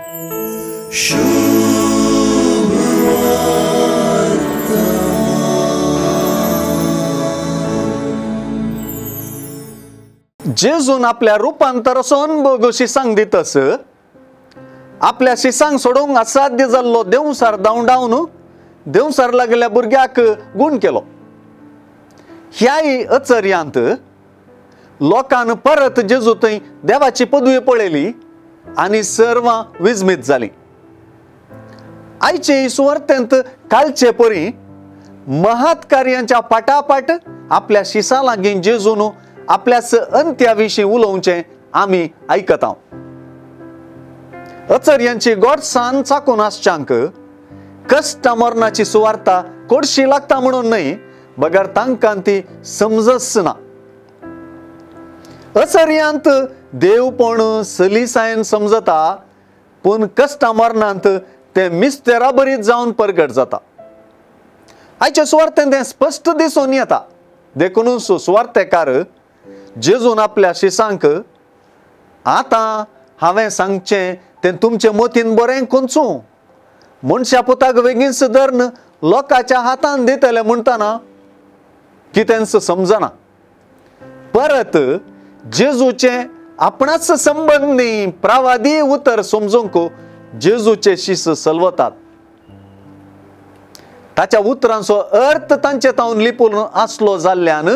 जेजून आपल्या रुपांतर अनभोग शिसांक दितस आपल्या शिसांक सोडोवंक असाध्य जाल्लो देंवसार धांवडावन देंवसार लागल्या भुरग्याक गूण केलो. ह्याय अचर्यांत लोकान परत जेजू थंय देवाची पदवी पळयली आनी सर्वां विस्मीत जाली. आयचे सुवार्तेंत कालचे परी महत् कार्यांच्या पाटापाट आपल्या शिसा लागीं जेजून आपल्याच अंत्या विशीं उलोवचें आमी आयकता. अचर्यांची गोडसान चाकून आसच्यांक कश्टा मरणाची सुवार्ता कोडशी लागता म्हणून न्हय, बगर तांकां ती समजच ना. अचर्यांत देवपण सलिसायन समजता, पूण कश्टा मरणांत ते मिस्तेरा बरीच जावन परगट जाता. आयच्या सुवार्तेन तें स्पश्ट दिसून येता. देखूनच सुवार्तेकार जेजून आपल्या शिसांक आतां हांवें सांगचें तें तुमचे मतीन बरें कोंचूं, मनशा पुताक वेगींच धरून लोकांच्या हातान दितले म्हणटना कितेंच समजना. परत जेजूचें आपणाच संबंदी प्रवादी उतर समजूंक जेजूचे शीस सलवतात. ताच्या उतरांचो अर्थ तांचे तावन लिपून आसलो जाल्ल्यान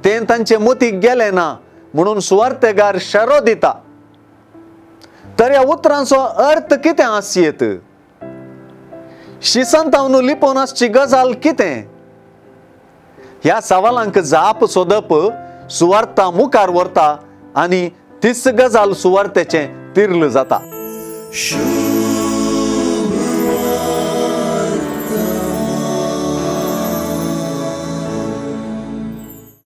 तें तांचे मतीक गेलें ना म्हणून सुवार्तेगार शेरो दिता. तर ह्या उतरांचो अर्थ कितें आसयेत? शिसान तावन लिपोवन आसची गजाल कितें? ह्या सवालांक जाप सोदप सुवार्ता मुखार व्हरता आनी तीच गजाल सुवार्तेचें तिर्ल जाता.